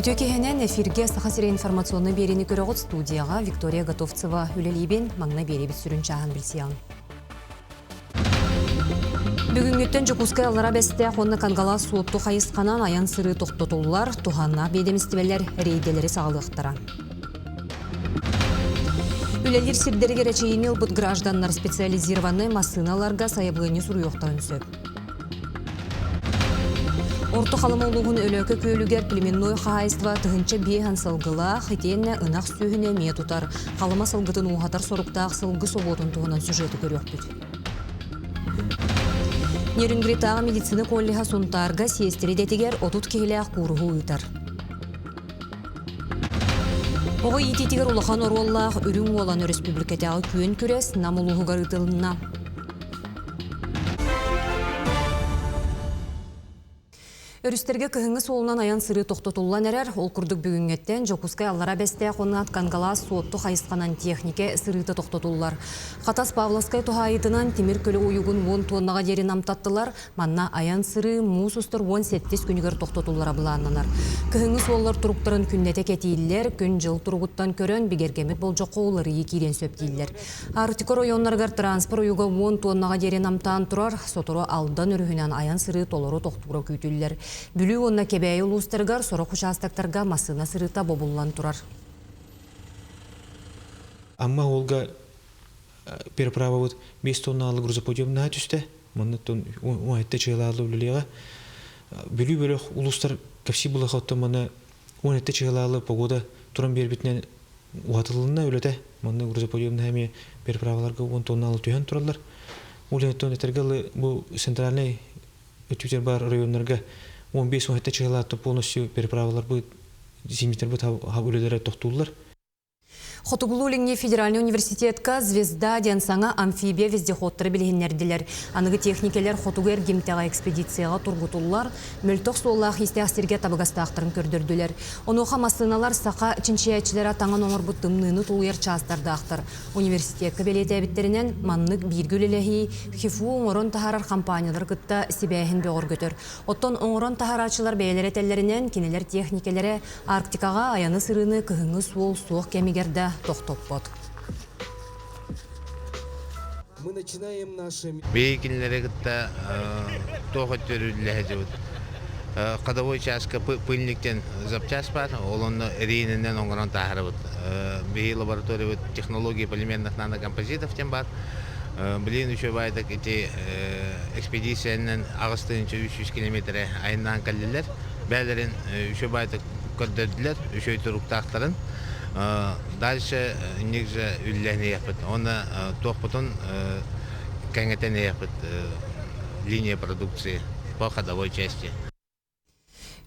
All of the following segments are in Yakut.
Үтүө киһинэн эфиргэ Саха сирэ информационнай биэриини көрөҕүт студияҕа Виктория Готовцева үлэлиибин. Маҥнай биэриибит сүрүн чааһын билсиэҕиҥ. Бүгүҥҥүттэн Дьокуускай Аллара Бэстээх уонна Кангалаас Суотту хайысханан айан-сырыы тохтотуллар, туһааннаах биэдэмистибэлэр рейдэлэри саҕалыахтара. Үлэлиир сирдэригэр эчэйиини ылбыт гражданнар специализированнай массыыналарга сайабылыанньа суруйуохтарын сөп. Орто Халыма улууһун Өлөөкө күөлүгэр племенной хаһаайыстыба 1005 сылгылаах, итиэннэ ынах сүөһүнү эмиэ тутар. Халыма сылгытын ууһатар соруктаах сылгы собуотун туһунан сюжеты көрүөхпүт. Нерюнгритааҕы медицина коллеһа Сунтаарга сиэстэрэ идэтигэр 30 киһилээх кууруһу ыытар. Оҕо иитиитигэр улахан оруоллаах Үрүҥ Уолан өрөспүүбүлүкэтээҕи күөн күрэс Нам улууһугар ыытылынна. Өрүстэргэ кыһыҥҥы суолунан айан-сырыы тохтотуллан эрэр. Ол курдук бүгүҥҥэттэн Дьокуускай Аллара Бэстээх уонна Кангалаас Суотту хайысханан техникэ сырыыта тохтотуллар. Хатас Павловскай туһаайыытынан тимир көлө уйугун уон туоннаҕа диэри намтаттылар. Манна айан-сырыы муус устар уон сэттис күнүгэр тохтотуллара былааннанар. Кыһыҥҥы суоллар туруктарын күннэтэ кэтииллэр, күн-дьыл туругуттан көрөн бигэргэммит болдьоххо уларыйыы киириэн сөп дииллэр. Арктика оройуоннарыгар транспорт уйуга уон туоннаҕа диэри намтаан турар, сотору Алдан өрүһүнэн айан-сырыы толору тохтуура күүтүллэр. Бүлүү уонна Кэбээйи улуустарыгар сорох учаастактарга массыына сырыыта бобуллан турар. Амма уолга переправабыт 5 тоннаалы грузоподъемнаһа түстэ. Манна уон чыһылаалы үлэлиэҕэ. Бүлүү бөлөх улуустар кэпсии булаха оттон манна 17 чыһылаалы погода туран биэрбитинэн уһатылынна үлэтэ. Манна грузоподъемнаһа эмиэ переправаларга 10 тоннаалы түһэн тураллар. Ол этэргэ бу центральный өттүгэр баар районнарга 15-17 чыһылаатта полностью переправаларбыт зимниктарбыт үлэлэрэ тохтууллар. Хотугулуу-Илиҥҥи федеральнай университетка «Звезда» диэн саҥа амфибия вездеходтары билиһиннэрдилэр. Аныгы техникэлэр хотугу эргимтэҕэ экспедицияҕа тургутуллар, мөлтөх суоллаах-иистээх сиргэ табыгастаахтарын көрдөрдүлэр. Онуоха массыыналар саха чинчийээччилэрэ таҥан оҥорбут тымныыны тулуйар чаастардаахтар. Университекка бэлиэтээбиттэринэн, маннык бииргэ үлэлэһии ХИФУ оҥорон таһаарар компаниялары кытта сибээһин бөҕөргөтөр. Оттон оҥорон таһаарааччылар бэйэлэрэ этэллэринэн, кинилэр техникэлэрэ Арктикаҕа айаны-сырыыны кыһыҥҥы суол суох кэмигэр да тохтоппот. Биһиги кинилэри кытта туох өттүрүллэһэ дьыбыт. Ходовой чааска пыльниктен запчасть бар, ол онно рейнинен оҥорон таһаарабыт. Биһиги лабораториябыт технологии полимерных нанокомпозитов диэн бар. Билигин үчүгэй ити экспедициянан 8 300 километр айаннаан кэллилэр. Бээлэрин үчүгэй баайдык көрдөрдүлэр, үчүгэй туруктаахтарын. Дальше инник же үллэһиниэхпит. Уонна туохпутун кэҥэтэн линия продукции по ходовой части.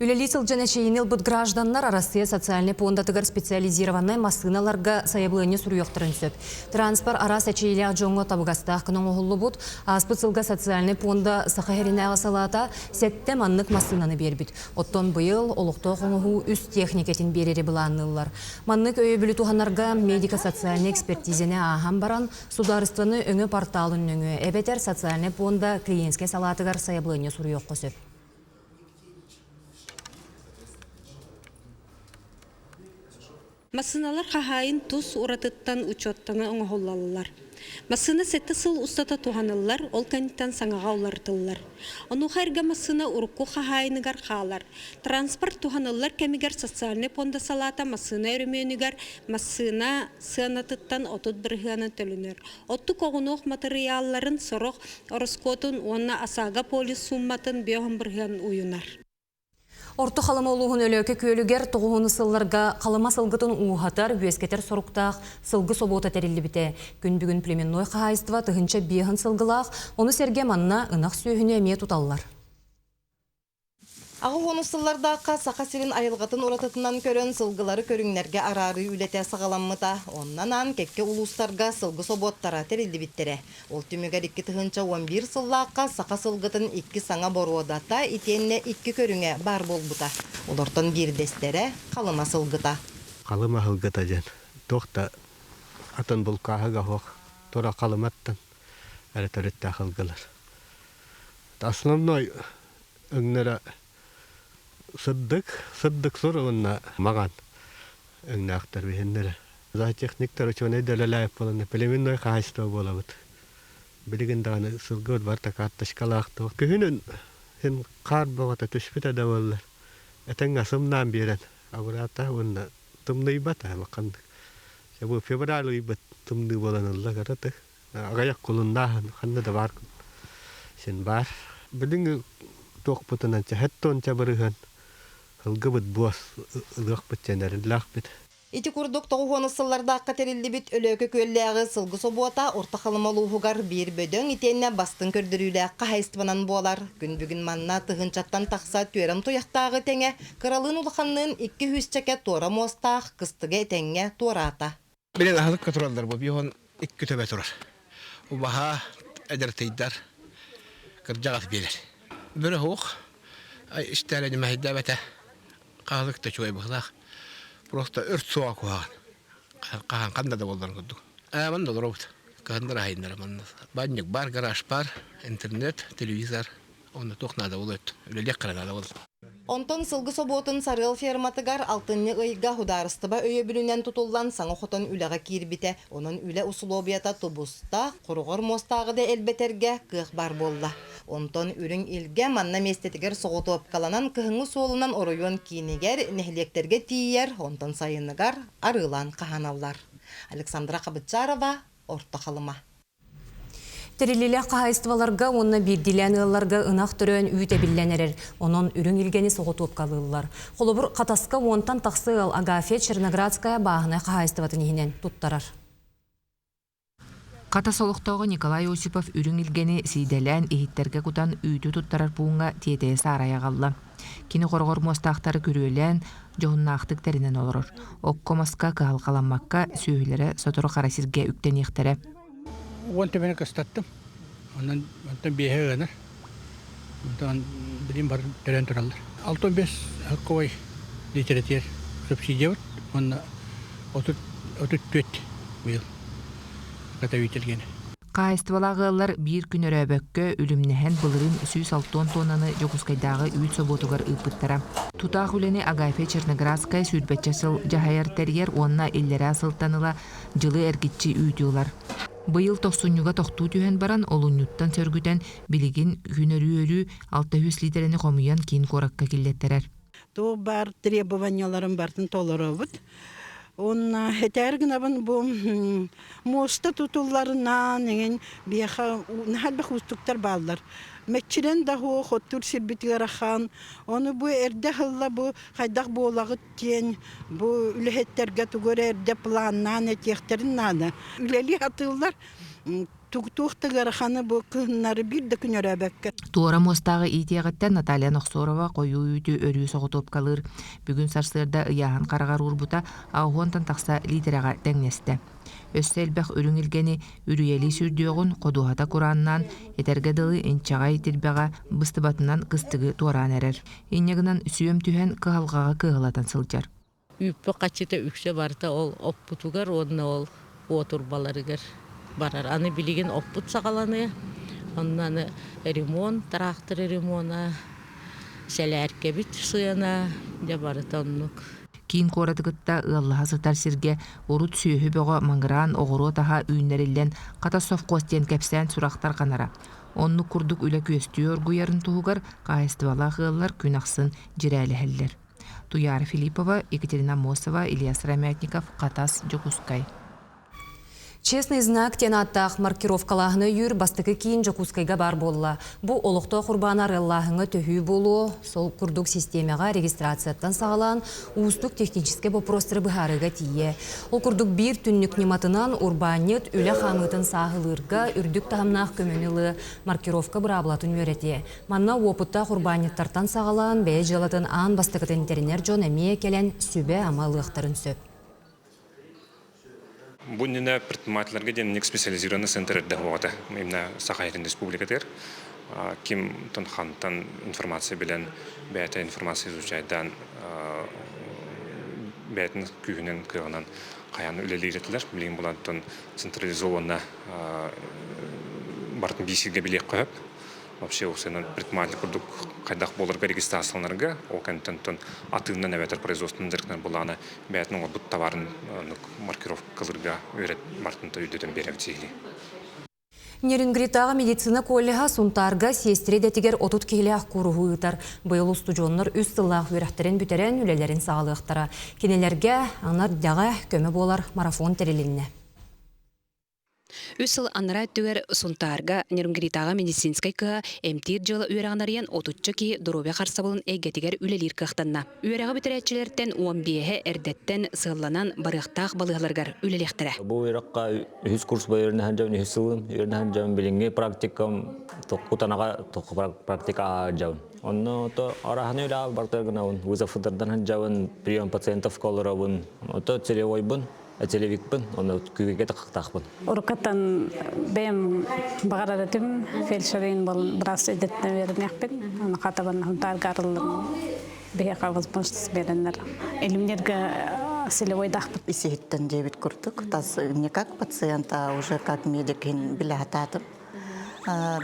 Үлэлии сылдьан эчэйиини ылбыт гражданнар Арассыыйа социальнай пуондатыгар специализированнай массыыналарга сайабылыанньа суруйуохтарын сөп. Транспорт араас эчэйиилээх дьоҥҥо табыгастаах гына оҥоһуллубут. Ааспыт сылга социальнай пуонда Саха сиринээҕи салаата сэттэ маннык массыынаны биэрбит. Оттон быйыл олохтоох оҥоһуу үс техникэтин биэрэри былаанныыллар. Маннык өйөбүлү туһанарга медико-социальнай экспертизэни ааһан баран, судаарыстыбаны өҥө порталын нөҥүө эбэтэр социальнай пуонда клиентскэй салаатыгар сайабылыанньа суруйуохха сөп. Массыыналар хаһаайын тус уратыттан учуоттана оҥоһуллаллар. Массыына сэттэ сыл устата туһаныллар, ол кэнниттэн саҥаҕа уларытыллар. Онуоха эргэ массыына урукку хаһаайыныгар хаалар. Транспорт туһаныллар кэмигэр социальнай пуонда салаата массыына өрөмүөнүгэр массыына сыанатыттан 30 бырыһыана төлөнөр. Оттук оҕунуох матырыйаалларын сорох ороскуотун уонна ОСАГО полис суумматын 50 бырыһыан уйунар. Орто Халыма улууһун Өлөөкө күөлүгэр тоҕуһуну сылларга Халыма сылгытын ууһатар, үөскэтэр соруктаах сылгы собуота тэриллибитэ. Күн бүгүн племенной хаһаайыстыба 1005 сылгылаах, ону сэргэ манна ынах сүөһүнү эмиэ туталлар. 80 сыллардаахха Саха сирин айылҕатын уратытынан көрөн сылгылары көрүҥнэргэ араарыы үлэтэ саҕаламмыта. Онон аан кэккэ улуустарга сылгы собуоттара тэриллибиттэрэ. Ол түмүгэр 2011 сыллаахха саха сылгытын икки саҥа боруодата итиэннэ икки көрүҥэ баар буолбута. Олортон биирдэстэрэ Халыма сылгыта. Халыма сылгыта диэн туох да атын булкааһыга суох тура Халыматтан эрэ төрүттээх сылгылар. Основной өҥнөрө. Сырдык, сырдык сур уонна маҕан өҥнөөхтөр биһиннэрэ. Зоотехниктар учуонай да үлэлээбит буоланнар племенной хаһаайыстыба буолабыт. Билигин даҕаны сылгыбыт барыта карточкалаах туох. Күһүнүн син хаар бөҕөтө түспүтэ да буоллар, этэҥҥэ сымнаан биэрэн абыраата уонна тымныйбата улаханнык. Бу февраль ыйбыт тымныы буолан ылла кыратык. Аҕыйах кулуннааһын ханна да баар син баар. Билиҥҥи туохпутунан чэһэт бырыһыан ылгыбыт буос ылыахпыт дьэнэриллээхпит. Ити курдук тоҕус сыллардаахха тэриллибит Өлөөкө Күөллээҕи сылгы собуота Орто Халыма улууһугар биир бөдөҥ итиэннэ бастыҥ көрдөрүүлээх хаһаайыстыбанан буолар. Күн бүгүн манна тыһыынчаттан тахса түөрэм туйахтааҕы тэҥэ, кыралыын улаханныын икки сүүсчэкэ туора муостаах кыстыгы этэҥҥэ туораата. Билин аһылыкка тураллар бу биһон икки төбө турар. Убаһа эдэртыйдар кырдьаҕас биэлэр. Бөрө суох истээлэ ньимэһийдээбэтэ хаһылык да үчүгэй быһыылаах. Просто өрт суоҕа куһаҕан. Хаһан ханна да буолларын курдук. Ээ манна олоробут. Кыһыннар аһайыннара манна. Банньык бар, гараж бар, интернет, телевизор. Онно туох наада буолуо Үлэлиэх хара наада буолуо. Онтон сылгы собуотун Сарыал ферматыгар алтынньы ыйга судаарыстыба өйөбүлүнэн тутуллан саҥа хотон үлэҕэ киирбитэ. Онон үлэ усулуобуйата тубуста, хоруҕар муостааҕы да элбэтэргэ кыах баар буолла. Онтон үрүҥ илгэ манна миэстэтигэр соҕотуопкаланан кыһыҥҥы суолунан оройуон киинигэр, нэһилиэктэргэ тиийэр, онтон сайыныгар арыылаан хаһааналлар. Александра Хабытчарова, Орто Халыма. Тэриллиилээх хаһаайыстыбаларга уонна биирдиилээн ыалларга ынах төрөөн үүт эбиллэн эрэр. Онон үрүҥ илгэни соҕотуопкалыыллар. Холобур, Хатаска уонтан тахса ыал Агафья Черноградская бааһынай хаһаайыстыбатын иһинэн туттарар. Хатас олохтооҕо Николай Осипов үрүҥ илгэни сиидэлээн иһиттэргэ кутан үүтү туттарар пууҥҥа тиэтэйэ саарайа аҕалла. Кини хороҕор муостаахтары күрүөлээн, дьоһуннаахтык тэринэн олорор. Окко-маска кыһалҕаламмакка, сүөһүлэрэ сотору хара сиргэ үктэниэхтэрэ. Уон төбөнү кыстаттым. Онон онтон биэһэ ыанар. Онтон билим бар төрөөн тураллар. 65 ковой литератур субсидиябыт уонна 34 быйыл катавителгени. Хаһаайыстыбалаах ыаллар биир күн өрөөбөккө үлүмнэһэн былырыын 160 туоннаны Дьокуускайдааҕы үүт собуотугар ыыппыттара. Тутаах үлэни Агафья Черноградская сүүрбэччэ сыл дьаһайар тэрийэр уонна иллэрээ сылтан ыла дьылы эргиччи үүтү ылар. Быйыл тохсунньуга тохтуу түһэн баран, олунньуттан сөргүтэн, билигин күн өрүү-өрүү 600 лиитэрэни хомуйан киин куоракка киллэттэрэр. Туох баар требованияларын барытын толоробут. Уонна этээр гынабын бу муоста тутулларынан эҥин биһиэхэ наһаа элбэх уустуктар бааллар. Мэччирэн да суох, оттуур сирбит ыарахан. Ону бу эрдэ ыһылла бу хайдах буолаҕыт диэн бу үлэһиттэргэ тугу эрэ эрдэ планнаан этиэхтэрин наада. Үлэлии сатыыллар туох да ыараханы бу кыһыннары биир да күн өрөөбөккө. Туора муостааҕы иитиэҕиттэн Наталья Нохсорова хойуу үүтү өрүү соҕотуопкалыыр. Бүгүн сарсыарда ыйааһын хараҕар уурбута аҕыс тахса лиитэрэҕэ тэҥнэстэ. Өссө элбэх үрүҥ илгэни үрүйэлии сүүрдүөҕүн ходуһата курааннаан, этэргэ дылы инчэҕэй тирбэҕэ быстыбатынан кыстыгы туораан эрэр. Инньэ гынан сүөм түһэн кыһалҕаҕа кыаһылатан сылдьар. Үүппү хаччыта үксэ барыта ол оппутугар уонна ол уотурбаларыгар барар. Аны билигин оппут саҕаланыа. Онно аны ремонт, тыраахтыр ремона, сэлээркэбит сыана, дьэ барыта оннук. Киин куораты кытта ыаллаһа сытар сиргэ урут сүөһү бөҕө маҥыраан оҕуруот аһа үүннэриллэн хата совхоз диэн кэпсээн сурах тарҕанара. Оннук курдук үлэ күөстүү оргуйарын туһугар хаһаайыстыбалаах ыаллар күн ахсын дьирээлэһэллэр. Туяра Филиппова, Екатерина Аммосова, Илья Сыромятников, Хатас, Дьокуускай. Честный знак диэн ааттаах маркировкалааһыны өйүүр бастакы киин Дьокуускайга баар буолла. Бу олохтоох урбааны арыаллааһыҥҥа төһүү буолуо, сол курдук систиэмэҕэ регистрацияттан саҕалаан уустук техническэй боппуруостары быһаарыыга тиийэ. Ол курдук биир түннүк ньыматынан урбаанньыт үлэ хаамыытын сааһылыырга үрдүк таһымнаах көмөнү ылыа, маркировка быраабылатын үөрэтиэ. Манна уопуттаах урбаанньыттартан саҕалаан бэйэ дьыалатын аан бастакытын тэринэр дьон эмиэ кэлэн сүбэ-ама ылыахтарын сөп. Бу иннинэ предпринимателлэргэ диэн специализированный центр эрдэ суоҕа Именно Саха Сирин республикатыгар ким хантан информация билэн, бэйэтэ информация изучайдаан бэйэтин күүһүнэн, кыаҕынан хайаан үлэлиир этилэр. Билигин булантан централизованно барытын биир сиргэ билиэххэ сөп. Вообще уопсайынан предприниматель курдук хайдах буоларга регистрацияланарга, ол кэнниттэн атыыннан эбэтэр производствонан дьарыктанар буоллаҕына бэйэтин оҥорбут товарын маркировкалыырга үөрэт бартын өйдөтөн биэрэбит сиһилии. Нерюнгритааҕы медицина коллеһа Сунтаарга сиэстэрэ идэтигэр 30 киһилээх кууруһу ыытар. Быйыл устудьуоннар үс сыллаах үөрэхтэрин бүтэрэн үлэлэрин саҕалыахтара. Кинилэргэ анар дэҕэ көмө буолар марафон тэрилиннэ. Үс сыл анараа өттүгэр Сунтаарга Нерюнгритааҕы медицинскэй кыһа эмтиир дьыала үөрэҕин арыйан отучча киһи доруобуйа харыстабылын эйгэтигэр үлэлиир кыахтанна. Үөрэҕи бүтэрээччилэртэн уон биэһэ эрдэттэн сыалланан барыахтаах балыыһаларыгар үлэлиэхтэрэ. Бу үөрэххэ үһүс курс үөрэнэ дьон үһүс сылым үөрэнэ дьон билиҥҥи практикам токку танаҕа практика ааһа Онно то араһаны үлэ барта гынабын, вызовтардан сылдьабын, прием пациентов олоробун, ото целевойбун, целевикпин, онно күүгэ тахтаахпын. Уруккаттан бэйэм баҕарар этим, фельдшерин быраас идэтинэн үөрэниэхпин, аны хатабын Сунтаарга арыллан биһиэхэ возможность биэрэннэр илимнергэ целевойдаахпыт. Исиһиттэн диэбит курдук, тас не как пациент, а уже как медик билэ сатаатым.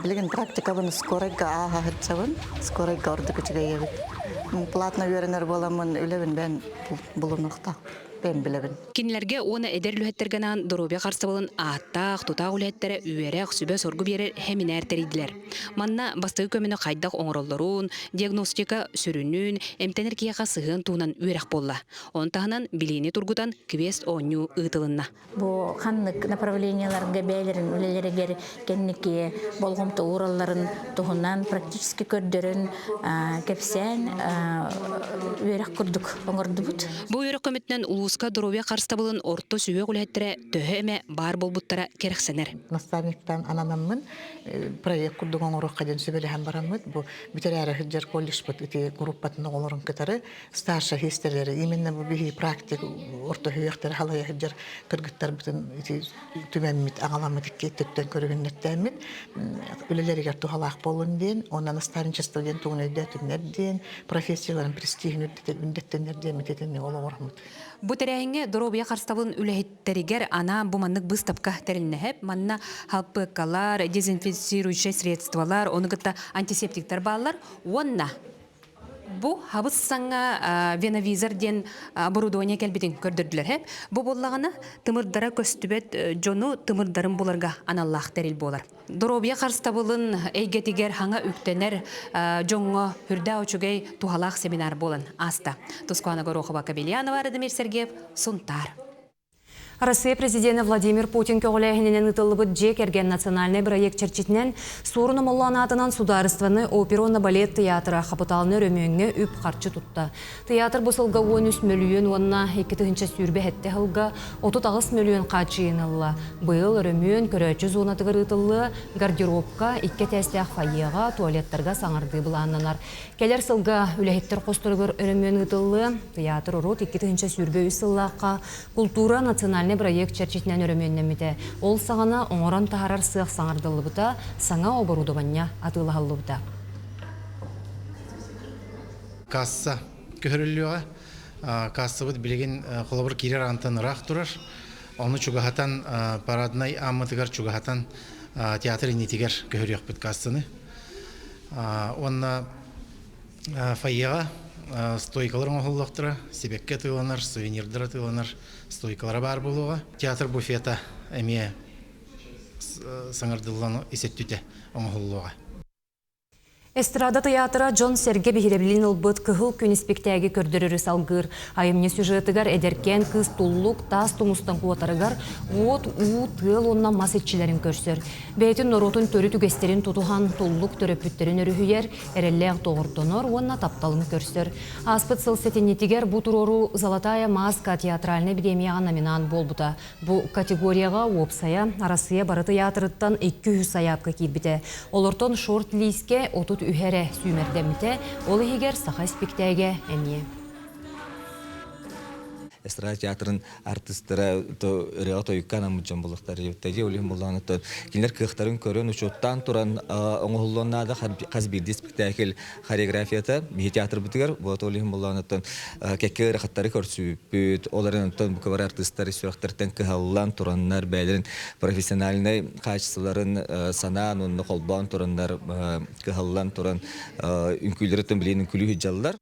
Билигин практикабын скорайга ааһа сылдьабын, скорайга ордук үчүгэй эбит. Платно үөрэнэр буоламмын үлэбин бэйэм булунуохтаахпын. Бэйэм билэбин. Кинилэргэ уонна эдэр үлэһиттэргэ анаан доруобуйа харыстабылын ааттаах, тутаах үлэһиттэрэ үөрэх, сүбэ-соргу биэрэр сэминээр тэрийдилэр. Манна бастакы көмөнү хайдах оҥороллорун, диагностика сүрүнүн, эмтэнэр киһиэхэ сыһыан туһунан үөрэх буолла. Ону таһынан билиини тургутан квест-оонньуу ыытылынна. Бу ханнык направлениеларга бэйэлэрин үлэлэригэр кэнники болҕомто ууралларын туһунан практически көрдөрөн кэпсээн үөрэх курдук оҥордубут. Бу үөрэх көмөтүнэн улууска доруобуйа харыстабылын орто сүһүөх үлэһиттэрэ төһө эмэ баар буолбуттара кэрэхсэнэр. Наставниктан ананаммын проект курдук оҥоруохха диэн сүбэлэһэн бараммыт бу бүтэрээри сылдьар колледжпыт ити группатын оҕолорун кытары старшай истэлэри именно бу биһи практик орто сүһүөхтэри халайа сылдьар кыргыттарбытын ити түмэммит аҕаламмыт икки өттүттэн көрүһүннэртээммит үлэлэригэр туһалаах буоллун диэн уонна наставничество диэн тугун өйдөөтүннэр диэн профессияларын престижин үрдэттиннэр диэн итинник олоҕураммыт. Бу тэрээһиҥҥэ доруобуйа харыстабылын үлэһиттэригэр анаан бу маннык быыстапка тэрилиннэ. Манна халпыаккалар, дезинфицирующай средстволар, ону кытта антисептиктар бааллар уонна Бу хабыс саҥа веновизор диэн оборудование кэлбитин көрдөрдүлэр. Һэп. Бу буоллаҕына тымырдара көстүбэт дьону тымырдарын буларга аналлаах тэрил буолар. Доруобуйа харыстабылын эйгэтигэр хаҥа үктэнэр дьоҥҥо үрдээх үчүгэй туһалаах семинар буолан ааста. Тускуана Горохова, Кабельянова, Радомир Сергеев, Сунтаар. Россия президенэ Владимир Путин көҕүлээһининэн ыытыллыбыт дьиэ кэргэн национальнай бырайыак чэрчитинэн Суорун Омоллоон аатынан судаарыстыбаннай опера уонна балет тыйаатыра хапытаалынай өрөмүөҥҥэ үп-харчы тутта. Тыйаатыр бу сылга 13 мөлүйүөн уонна 2027 сылга 38 мөлүйүөн хааччыйыыны ылла. Быйыл өрөмүөн көрөөччү зонатыгар ыытыллыа, гардеробка, икки этээстээх фойеҕа, туалеттарга саҥардыы былааннанар. Кэлэр сылга үлэһиттэр хосторугар өрөмүөн ыытыллыа. Тыйаатыр урут 2023 сыллаахха Култуура национальнай бырайыак чэрчитинэн өрөмүөннэммитэ. Ол саҕана оҥорон таһаарар сыах саҥардыллыбыта, саҥа оборудование атыылаһыллыбыта. Касса көһөрүллүөҕэ. Кассабыт билигин холобур киирэр аантан ыраах турар. Ону чугаһатан параднай ааммытыгар чугаһатан театр иннитигэр көһөрүөхпүт кассаны. Уонна фойеҕа стойкалар оҥоһуллуохтара, сибэкки атыыланар, сувенирдар атыыланар стойкалара баар буолуоҕа. Театр буфета эмиэ саҥардыллан ис өттүтэ оҥоһуллуоҕа. Эстрада тыйаатыра дьон-сэргэ биһирэбилин ылбыт Кыһыл күн испиктээги көрдөрөрү салгыыр. Айымньы сюжетыгар эдэркээн кыыс туллук таас тумустан куотарыгар уот, уу, тыал уонна мас иччилэрин көрсөр. Бэйэтин норуотун төрүт үгэстэрин тутуһан, туллук төрөппүттэрин өрүһүйэр, эрэллээх доҕордонор уонна тапталын көрсөр. Ааспыт сыл сэтинньитигэр бу туруоруу «Золотая маска» театральнай бириэмийэҕэ номинант буолбута. Бу категорияҕа уопсайа Арассыыйа бары тыйаатырыттан 200 сайаапка киирбитэ. Олортон шорт-лиискэ 33 эрэ сүүмэрдэммитэ, ол иһигэр саха испиктээгэ эмиэ. эстрада театрын артыыстара ырыаҕа тойукка анаммыт дьон буолуохтар диэбиттэр. Ол иһин буоллаҕына кинилэр кыахтарын көрөн, учуоттаан туран оҥоһуллуон наада хас биирдии спектакль хореографията биһи театрбытыгар. Вот ол иһин буоллаҕына кэккэ ыарахаттары көрсүбүппүт. Ол эрэн онтон бука бары артыыстар сүрэхтэртэн кыһаллан тураннар бэйэлэрин профессиональнай хаачыстыбаларын санаан уонна холбоон тураннар кыһаллан туран үҥкүүлэриттэн билигин үҥкүүлүү сылдьаллар.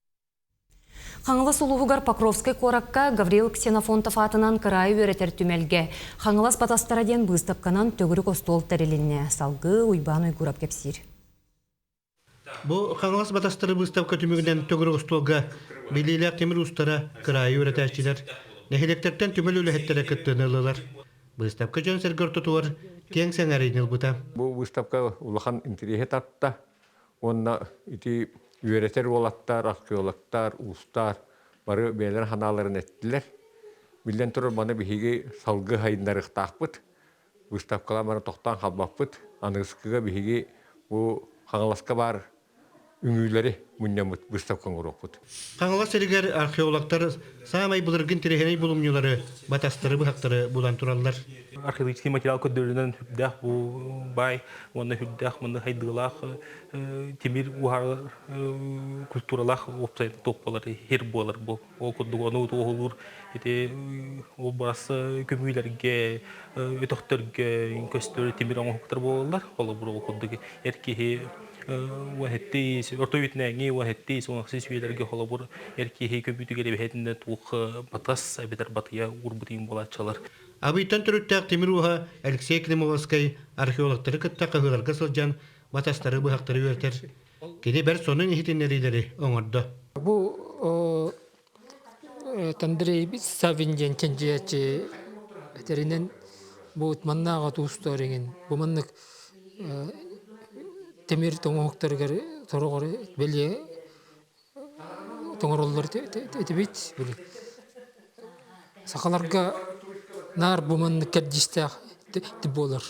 Хаҥалас улууһугар Покровскай куоракка Гаврил Ксенофонтов аатынан кыраайы үөрэтэр түмэлгэ Хаҥалас батастара диэн быыстапканан төгүрүк остуол тэрилиннэ. Салгыы Уйбаан Уйгурап кэпсиир. Бу Хаҥалас батастары быыстапка түмүгүнэн төгүрүк остуолга билиилээх тимир уустара, кыраайы үөрэтээччилэр, нэһилиэктэртэн түмэл үлэһиттэрэ кыттыыны ыллылар. Быыстапка дьон-сэргэ ортотугар киэҥ сэҥээриини ылбыта. Бу выставка улахан интэриэһи тарта уонна ити үөрэтэр уолаттар, археологтар, уустар бары бэйэлэрин санааларын эттилэр. Биллэн турар, маны биһиги салгыы сайыннарыахтаахпыт. Выставкалар бары тохтоон хаалбаппыт. Аныгыскыга биһиги бу Хаҥаласка баар үҥүүлэри мунньаммыт выставка оҥоруохпут. Хаҥалас сиригэр археологтар саамай былыргы интэриэһинэй булумньулары, батастары, быһахтары булан тураллар. Археологический материал көрдөрүнэн үрдээх бу баай уонна үрдээх маны хайдыылаах тимир уһаар культуралаах уопсай туох буолар хир буолар бу ол курдук ону туоһулуур ити ол бас көмүүлэргэ өтөхтөргө көстөр тимир оҥоһуктар буолаллар холобур ол курдук эр киһи уоһэттиис орто үйэтинээҥи уоһэттиис уонахсыс үйэлэргэ холобур эр киһи көбүүтүгэр эбэһэтинэ туох батас эбэтэр батыйа уурбутуйун буолааччылар. Абыйтан төрүттээх тимир ууһа Алексей Климовскай археологтары кытта хаһыыларга сылдьан батастары быһахтары үөрэтэр. Кини бэрт сонун иһитиннэриилэри оҥордо. Бу Андрей Савин диэн чинчийээччи этэринэн бу маннааҕа туустар иҥин бу маннык тимир тоҥоһуктарыгар сороҕор бэлиэ тоҥороллор этибит били сахаларга наар бу маннык кэрдиистээх буолар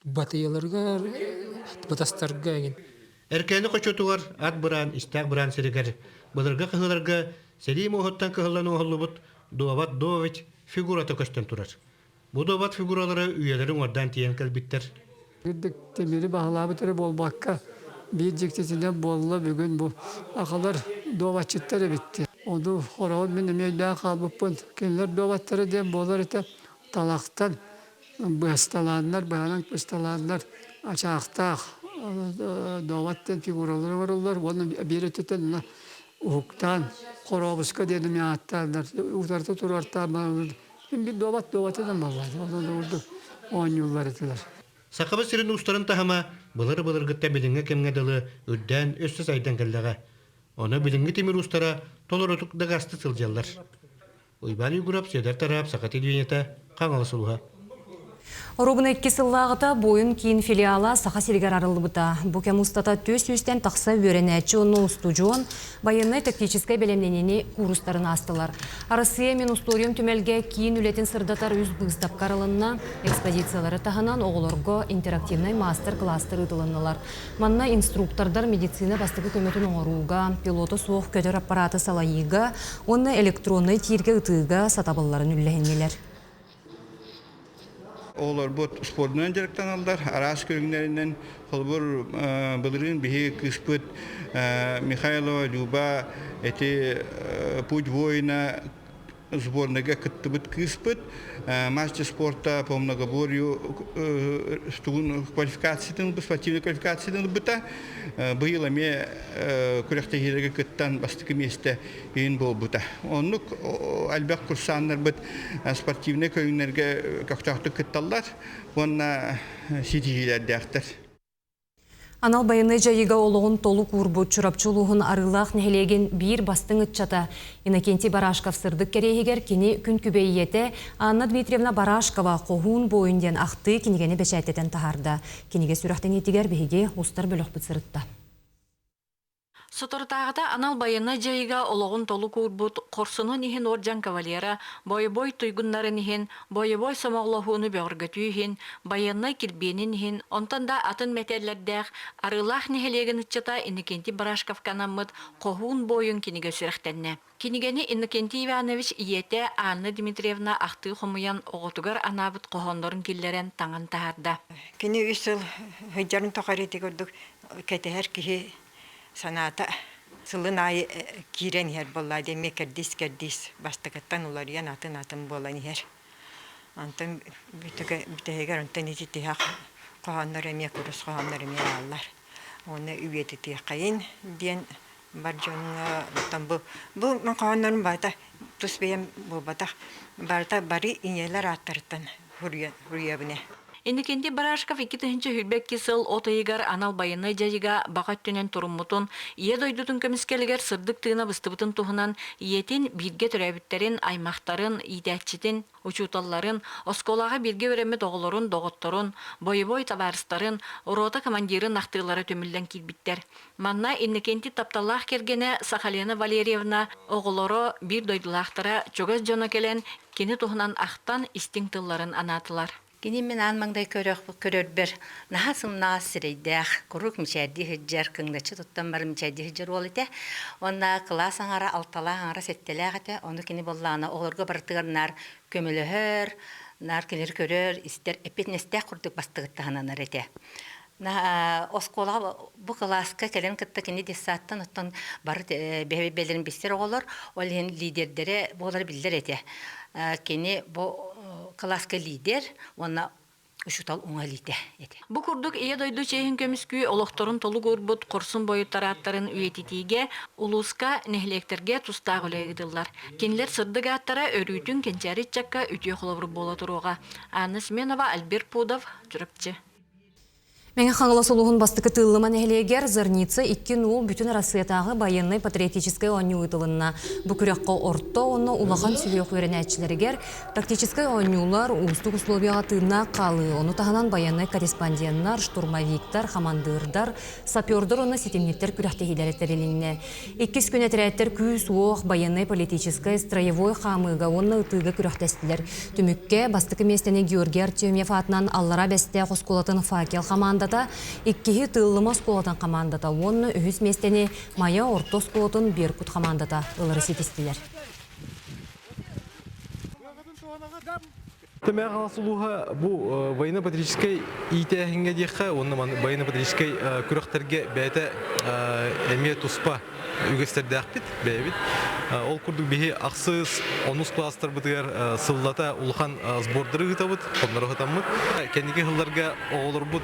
батыйаларыгар батастарга эҥин Эркээни хочотугар ат быраан, истээх быраан сиригэр былыргы кыһыларга сэрии муоһуттан кыһыллан оҥоһуллубут дуобат Дович фигурата көстөн турар. Бу дуобат фигуралара үйэлэри уҥуордаан тиийэн кэлбиттэр. Үрдүк тимири баһылаабыт эрэ буолбакка, биир дьиктитинэн буолла бүгүн бу акалар дуобатчыттар эбиттэр. Ону хороҕун мин эмиэ өйдөөн хаалбыппын. Кинилэр дуобаттара диэн буолар этэ талахтан быһасталааннар, быһанан бысталааннар ачаахтаах дуобат диэн фигуралары оҥороллор уонна биир өттүттэн уһуктаан хорообуска диэн эмиэ ааттааннар утарыта туруортаан биир дуобат дуобатынан буоллаҕа онон курдук оонньууллар этилэр. Сахабыт сирин уустарын таһыма былыр-былыргыттан билиҥҥи кэмҥэ дылы үрдээн өссө сайдан кэллэҕэ. Ону билиҥҥи тимир уустара толорутук дагасты сылдьаллар. Уйбаан Уйгурап, Сүөдэр Тараап, Саха телевидениета, Хаҥалас улууһа. Оруобуна икки сыллааҕыта Буойун киин филиала Саха сиригэр арыллыбыта. Бу кэм устата 400-тэн тахса үөрэнээччи уонна устудьуон байыаннай-тактическай бэлэмнэниини куурустарын аастылар. Арассыыйа мин устуоруйам түмэлгэ киин үлэтин сырдатар үс быыстапка арылынна. Экспозициялары таһынан оҕолорго интерактивнай маастар-кылаастар ыытылыннылар. Манна инструктордар медицина бастакы көмөтүн оҥорууга, пилота суох көтөр аппараты салайыыга уонна электроннай тииргэ ытыыга сатабылларын үллэһиннилэр. Оҕолорбут спордунан дьарыктаналлар, араас көрүҥнэринэн. Холобур, былырыын биһи кыыспыт Михайлова Люба эти «Путь воина» сборныйга кыттыбыт кыыспыт мастер спорта по многоборью тугун квалификациятын спортивной квалификациятын ылбыта быйыл эмиэ күрэхтэһиилэргэ кыттан бастакы миэстэ иһин буолбута оннук элбэх курсааннарбыт спортивнай көрүҥнэргэ көхтөөхтүк кытталлар уонна ситиһиилэрдээхтэр. Анал байыаннай дьайыыга олоҕун толук уурбут Чурапчы улууһун Арыылаах нэһилиэгин биир бастыҥ ыччата Иннокентий Барашков сырдык кэриэһигэр кини күн күбэй ийэтэ Анна Дмитриевна Барашкова Хоһуун буойун диэн ахтыы кинигэни бэчээттэтэн таһаарда. Кинигэ сүрэхтэниитигэр биһиги устар бөлөхпүт сырытта. Соторутааҕыта анал байыаннай дьайыыга олоҕун толук уурбут хорсунун иһин уордьан кавалера, бойобуой туйгуннарын иһин, бойобуой сомоҕолоһууну бөҕөргөтүү иһин, байыаннай килбиэнин иһин, онтон да атын мэтээллэрдээх Арыылаах нэһилиэгин ыччата Иннокентий Барашковка анаммыт Хоһуун буойун кинигэ сүрэхтэннэ. Кинигэни Иннокентий Иванович ийэтэ Анна Дмитриевна ахтыы хомуйан оҕотугар анаабыт хоһооннорун киллэрэн таҥан таһаарда. Кини үс сыл сылдьарын тухары ити курдук кэтэһэр киһи санаата сылын аайы киирэн иһэр буоллаа диэн эмиэ кэрдиис-кэрдиис бастакыттан уларыйан атын-атын буолан иһэр. Онтон бүтэһигэр онтон ити тиһэх хоһооннор эмиэ курус хоһооннор эмиэ бааллар. Уонна үйэтитиэххэйин диэн бар дьоҥҥо оттон бу бу хоһооннорум барыта тус бэйэм буолбатах барыта бары ийэлэр ааттарыттан суруйабын ээ. Иннокентий Барашков 2022 сыл от ыйыгар анал байыаннай дьайыыга баҕа өттүнэн туруммутун, Ийэ дойдутун көмүскэлигэр сырдык тыына быстыбытын туһунан ийэтин, бииргэ төрөөбүттэрин, аймахтарын, иитээччитин, учууталларын, оскуолаҕа бииргэ үөрэммит оҕолорун, доҕотторун, бойобуой табаарыстарын, рота командирын ахтыылара түмүллэн киирбиттэр. Манна Иннокентий тапталлаах кэргэнэ Сахалена Валерьевна оҕолоро, биир дойдулаахтара, чугас дьоно кэлэн кини туһунан ахтан истиҥ тылларын анаатылар. Кини мин аан маҥнай көрөрбөр наһаа сымнаҕас сирэйдээх, куруук мичээрдии сылдьар, кыҥначчы туттан баран мичээрдии сылдьар уол этэ. Уонна кылаас аҥара алталаах, аҥара сэттэлээх этэ. Ону кини буоллаҕына оҕолорго барытыгар наар көмөлөһөр, наар кинилэри көрөр, истэр, эппиэтинэстээх курдук бастыгыттаһананар этэ. Оскуолаҕа бу кылааска кэлэн кытта кини детсадтан оттон бары бэйэлэрин билсэр оҕолор, ол иһин лидердэрэ буолара биллэр этэ. Кини бу кылааска лидер уонна учуутал уҥа илиитэ этэ. Бу курдук Ийэ дойду чиэһин көмүскүү олохторун толук уурбут хорсун буойуттар ааттарын үйэтитиигэ улууска, нэһилиэктэргэ тустаах үлэ ыытыллар. Кинилэр сырдык ааттара өрүүтүн кэнчээри ыччакка үтүө холобур буола туруоҕа. Анна Семенова, Альберт Пудов, Чурапчы. Мэҥэ Хаҥалас улууһун бастакы Тыыллыма нэһилиэгэр Зарница 2-0 бүтүн Арассыыйатааҕы байыаннай-патриотическай оонньуу ыытылынна. Бу күрэххэ орто уонна улахан сүһүөх үөрэнээччилэригэр тактическай оонньуулар, уустук условияҕа тыыннаах хаалыы, ону таһынан байыаннай корреспонденнар, штурмовиктар, хамандыырдар, сапердар уонна ситимниттэр күрэхтэһиилэрэ тэрилиннэ. Иккис күн этэрээттэр күүс-уох, байыаннай-политическай, строевой хаамыыга уонна ытыыга күрэхтэстилэр. Түмүккэ бастакы миэстэни Георгий Артемьев аатынан Аллараа Бэстээх оскуолатын «Факел» хамаандата, иккиһи Тыыллыма оскуолатын хамаандата уонна үһүс миэстэни Майа орто оскуолатын «Беркут» хамаандата ылары ситистилэр. Тэмээ Хаҥалас улууһа бу военно-патриотическай иитээһиҥҥэ диэххэ уонна военно-патриотическай күрэхтэргэ бэйэтэ эмиэ туспа үгэстэрдээхпит бэйэбит. Ол курдук биһи ахсыс, онус класстарбытыгар сыллата улахан сбордары ыытабыт, хоннору ыытаммыт. Кэнники сылларга оҕолорбут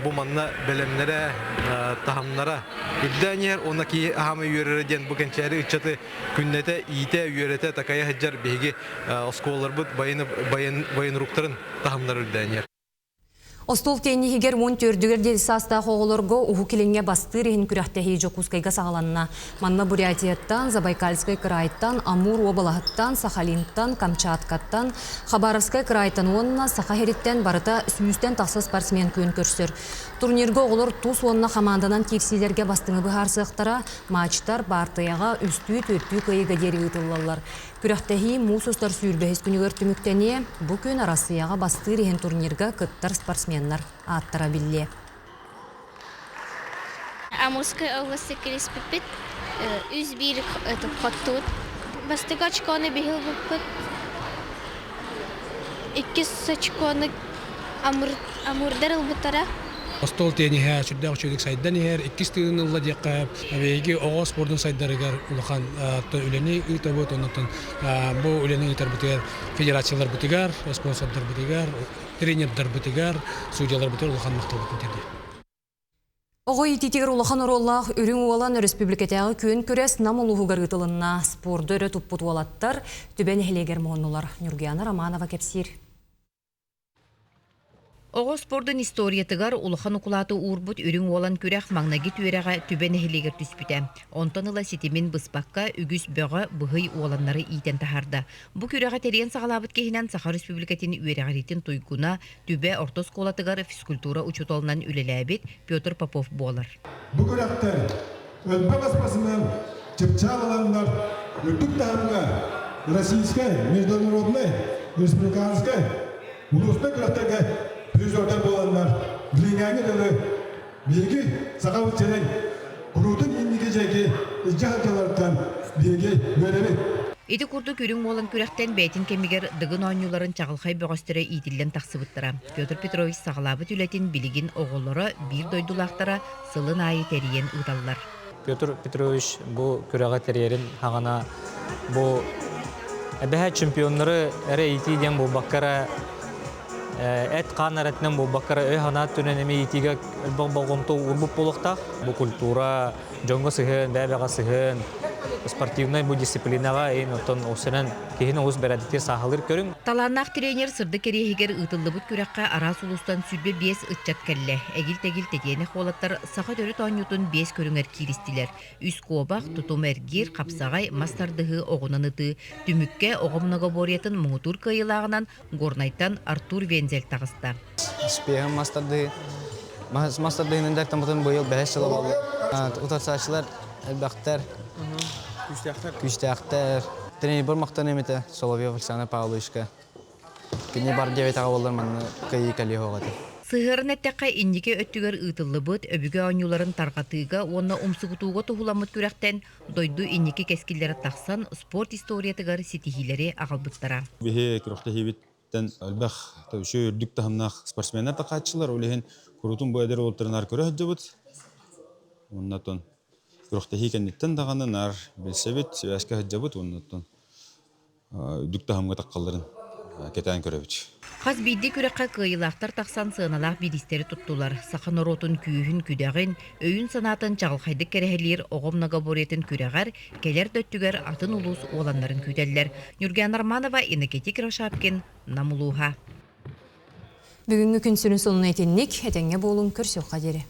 бу манна бэлэмнэрэ, таһымнара үрдээн иһэр уонна киһи аһаамай үөрэрэ диэн бу кэнчээри ыччаты күннэтэ иитэ, үөрэтэ, такайа сылдьар биһиги оскуолаларбыт военруктарын таһымнара үрдээн иһэр. Остуол тенниһигэр 14-үгэр диэри саастаах оҕолорго Уһук Илиҥҥэ бастыыр иһин күрэхтэһии Дьокуускайга саҕаланна. Манна Бурятияттан, Забайкальскай кыраайтан, Амур уобалаһыттан, Сахалинтан, Камчаткаттан, Хабаровскай кыраайтан уонна Саха сириттэн барыта сүүстэн тахса спортсмен күөн көрсөр. Турнирга оҕолор тус уонна хамаанданан киирсиилэргэ бастыҥы быһаарсыахтара, матчтар баартыйаҕа үстүү-түөртүү кыайыыга диэри ыытыллаллар. Күрэхтэһии муус устар сүүрбэһис күнүгэр түмүктэниэ. Бу күн Арассыйаҕа бастыыр иһин турнирга кыттар спортсменнар ааттара биллиэ. Амурскай области кириспиппит үс биир хоттубут. Бастакы очкону биһи ылбыппыт. Иккис очкону Амурдар ылбыттара. Остуол тиэниһэ сүрдээх үчүгэйдик сайдан иһэр. Иккис тыынын ылла диэххэ, биһиги оҕо спордун сайдарыгар улахан үлэни ыытабыт. Оннуттан бу үлэни ыытарбытыгар федерацияларбытыгар, спонсордарбытыгар, тренердарбытыгар, судьяларбытыгар улахан махталбытын тиэрдиэхпит. Оҕо иитиитигэр улахан оруоллаах Үрүҥ Уолан өрөспүүбүлүкэтээҕи күөн күрэс Нам улууһугар ыытылынна. Спорду өрө туппут уолаттар Түбэ нэһилиэгэр муһуннулар. Ньургуяна Романова кэпсиир. Оҕо спордун историятыгар улахан укулааты уурбут Үрүҥ Уолан күрэх маҥнайгы түөрэҕэ Түбэ нэһилиэгэр түспүтэ. Онтон ыла ситимин быспакка үгүс бөҕө, быһый уоланнары иитэн таһаарда. Бу күрэҕи тэрийэн саҕалаабыт киһинэн Саха Республикатын үөрэҕириитин туйгуна, Түбэ орто оскуолатыгар физкультура учууталынан үлэлээбит Петр Попов буолар. Бу күрэхтэр Элбэх спортсмен чыпчаал ыланнар үрдүк таһымҥа российскай, международнай, республиканскай, улуустар күрэхтэргэ призердар буоланнар билиҥҥээҥҥи дылы биһиги Сахабыт сирин куруутун инники дьиэки илдьэ сылдьалларыттан биһиги үөрэбит. Ити курдук Үрүҥ Уолан күрэхтэн бэйэтин кэмигэр Дыгын оонньууларын чаҕылхай бөҕөстөрө иитиллэн тахсыбыттара. Петр Петрович саҕалаабыт үлэтин билигин оҕолоро, биир дойдулаахтара сылын аайы тэрийэн ыыталлар. Петр Петрович бу күрэҕи тэрийэрин хаҕана бу эбэһэ чемпионнары эрэ иитии диэн буолбакка эрэ эт-хаан эрэтинэн буолбакка эрэ өй-санаа өттүнэн эмиэ иитиигэ элбэх болҕомто уурбут буолуохтаах. Бу культура, дьоҥҥо сыһыан, бэйэ-бэйэҕэ сыһыан, спортивнай бу дисциплинаҕа иһин оттон осенен киһини олус бэрээдэктиир сааһылыыр көрүҥ. Талааннаах тренер сырдык кэриэһигэр ыытыллыбыт күрэххэ араас улуустан 25 ыччат кэллэ. Эгил-тэгил тэтиэнэх уолаттар саха төрүт оонньуутун биэс көрүҥэр кииристилэр. Үс куобах, тутум эргиир, хапсаҕай, мас тардыһыы, оҕунан ытыы. Түмүккэ оҕо многоборьетын муҥутуур кыайыылааҕынан Горнайтан Артур Вензель таҕыста. Успехым мас тардыһыы мас тардыһыынан дьарыктаммытым быйыл бэһис сыла буолла. Утарсааччылар элбэхтэр. Күүстээхтэр. Күүстээхтэр. Тренербэр махтаныам этэ Соловьев Александр Павловичка. Кини бар диэбэтэҕэ буоллар манна кыайыы кэлиэ суох этэ. Сыһыаран эттэххэ, инники өттүгэр ыытыллыбыт өбүгэ оонньууларын тарҕатыыга уонна умсугутууга туһуламмыт күрэхтэн дойду инники кэскиллэрэ тахсан спорт историятыгар ситиһиилэри аҕалбыттара. Биһи күрэхтэһиибиттэн элбэх үчүгэй үрдүк таһымнаах спортсменнар такааччылар, ол иһин куруутун бу эдэр уолаттары наар көрө сылдьабыт. Уонна оттон күрэхтэһии кэнниттэн даҕаны наар билсэбит, сибээскэ сылдьабыт уонна оттон үрдүк таһымҥа таххалларын кэтээн көрөбүт. Хас биирдии күрэххэ кыайыылаахтар тахсан сыаналаах бириистэри туттулар. Саха норуотун күүһүн-күдэҕин, өйүн-санаатын чаҕылхайдык кэрэһэлиир оҕо многоборьетын күрэҕэр кэлэр да өттүгэр атын улуус уоланнарын күүтэллэр. Ньургуяна Романова, Иннокентий Кривошапкин, Нам улууһа. Бүгүҥҥү күн сүрүн сонуна итинник, этэҥҥэ буолуҥ, көрсүөххэ диэри.